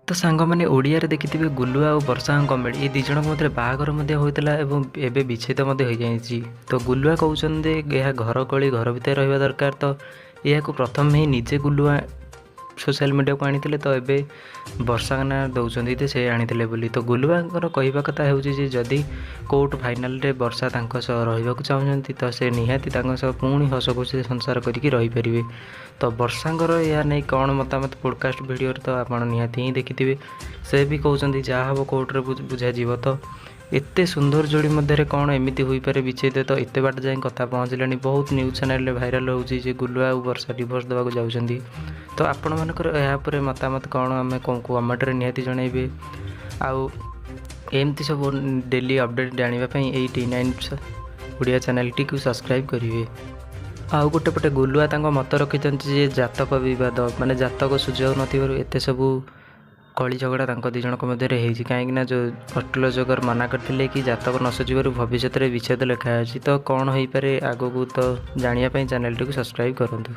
ତ ସାଙ୍ଗମାନେ, ଓଡ଼ିଆରେ ଦେଖିଥିବେ ଗୁଲୁଆ ଆଉ ବର୍ଷାଙ୍କ କମେଡ଼ି। ଏ ଦୁଇ ଜଣଙ୍କ ମଧ୍ୟରେ ବାହାଘର ମଧ୍ୟ ହୋଇଥିଲା ଏବଂ ଏବେ ବିଚ୍ଛେଦ ମଧ୍ୟ ହୋଇଯାଇଛି। ତ ଗୁଲୁଆ କହୁଛନ୍ତି ଯେ ଏହା ଘର କଳି ଘର ଭିତରେ ରହିବା ଦରକାର। ତ ଏହାକୁ ପ୍ରଥମେ ହିଁ ନିଜେ ଗୁଲୁଆ ସୋସିଆଲ ମିଡ଼ିଆକୁ ଆଣିଥିଲେ। ତ ଏବେ ବର୍ଷା ନାଁ ଦେଉଛନ୍ତି ଯେ ସେ ଆଣିଥିଲେ ବୋଲି। ତ ଗୁଲୁଆଙ୍କର କହିବା କଥା ହେଉଛି ଯେ ଯଦି କୋର୍ଟ ଫାଇନାଲରେ ବର୍ଷା ତାଙ୍କ ସହ ରହିବାକୁ ଚାହୁଁଛନ୍ତି, ତ ସେ ନିହାତି ତାଙ୍କ ସହ ପୁଣି ହସ ଖୁସିରେ ସଂସାର କରିକି ରହିପାରିବେ। ତ ବର୍ଷାଙ୍କର ଏହା ନେଇ କ'ଣ ମତାମତ, ପଡ଼କାଷ୍ଟ ଭିଡ଼ିଓରେ ତ ଆପଣ ନିହାତି ହିଁ ଦେଖିଥିବେ। ସେ ବି କହୁଛନ୍ତି ଯାହା ହେବ କୋର୍ଟରେ ବୁଝାଯିବ। ତ ଏତେ ସୁନ୍ଦର ଯୋଡ଼ି ମଧ୍ୟରେ କ'ଣ ଏମିତି ହୋଇପାରେ ବିଚ୍ଛେଦ? ତ ଏତେ ବାଟ ଯାଏଁ କଥା ପହଞ୍ଚିଲାଣି, ବହୁତ ନ୍ୟୁଜ୍ ଚ୍ୟାନେଲରେ ଭାଇରାଲ୍ ହେଉଛି ଯେ ଗୁଲୁଆ ଆଉ ବର୍ଷା ଡିଭୋର୍ସ ଦେବାକୁ ଯାଉଛନ୍ତି। ତ ଆପଣମାନଙ୍କର ଏହା ଉପରେ ମତାମତ କ'ଣ, ଆମେ କମେଣ୍ଟରେ ନିହାତି ଜଣାଇବେ। ଆଉ ଏମିତି ସବୁ ଡେଲି ଅପଡ଼େଟ୍ ଜାଣିବା ପାଇଁ ଏଇ ଟି9 ଓଡ଼ିଆ ଚ୍ୟାନେଲଟିକୁ ସବସ୍କ୍ରାଇବ୍ କରିବେ। ଆଉ ଗୋଟେ ପଟେ ଗୁଲୁଆ ତାଙ୍କ ମତ ରଖିଛନ୍ତି ଯେ ଜାତକ ବିବାଦ, ମାନେ ଜାତକ ସୁଝାଉ ନଥିବାରୁ ଏତେ ସବୁ କଳି ଝଗଡ଼ା ତାଙ୍କ ଦୁଇ ଜଣଙ୍କ ମଧ୍ୟରେ ହେଇଛି। କାହିଁକିନା ଯେଉଁ ଅଷ୍ଟ୍ରୋଲୋଜର ମନା କରିଥିଲେ କି ଜାତକ ନ ସୁଝିବାରୁ ଭବିଷ୍ୟତରେ ବିଚ୍ଛେଦ ଲେଖା ଅଛି। ତ କ'ଣ ହେଇପାରେ ଆଗକୁ, ତ ଜାଣିବା ପାଇଁ ଚ୍ୟାନେଲଟିକୁ ସବସ୍କ୍ରାଇବ୍ କରନ୍ତୁ।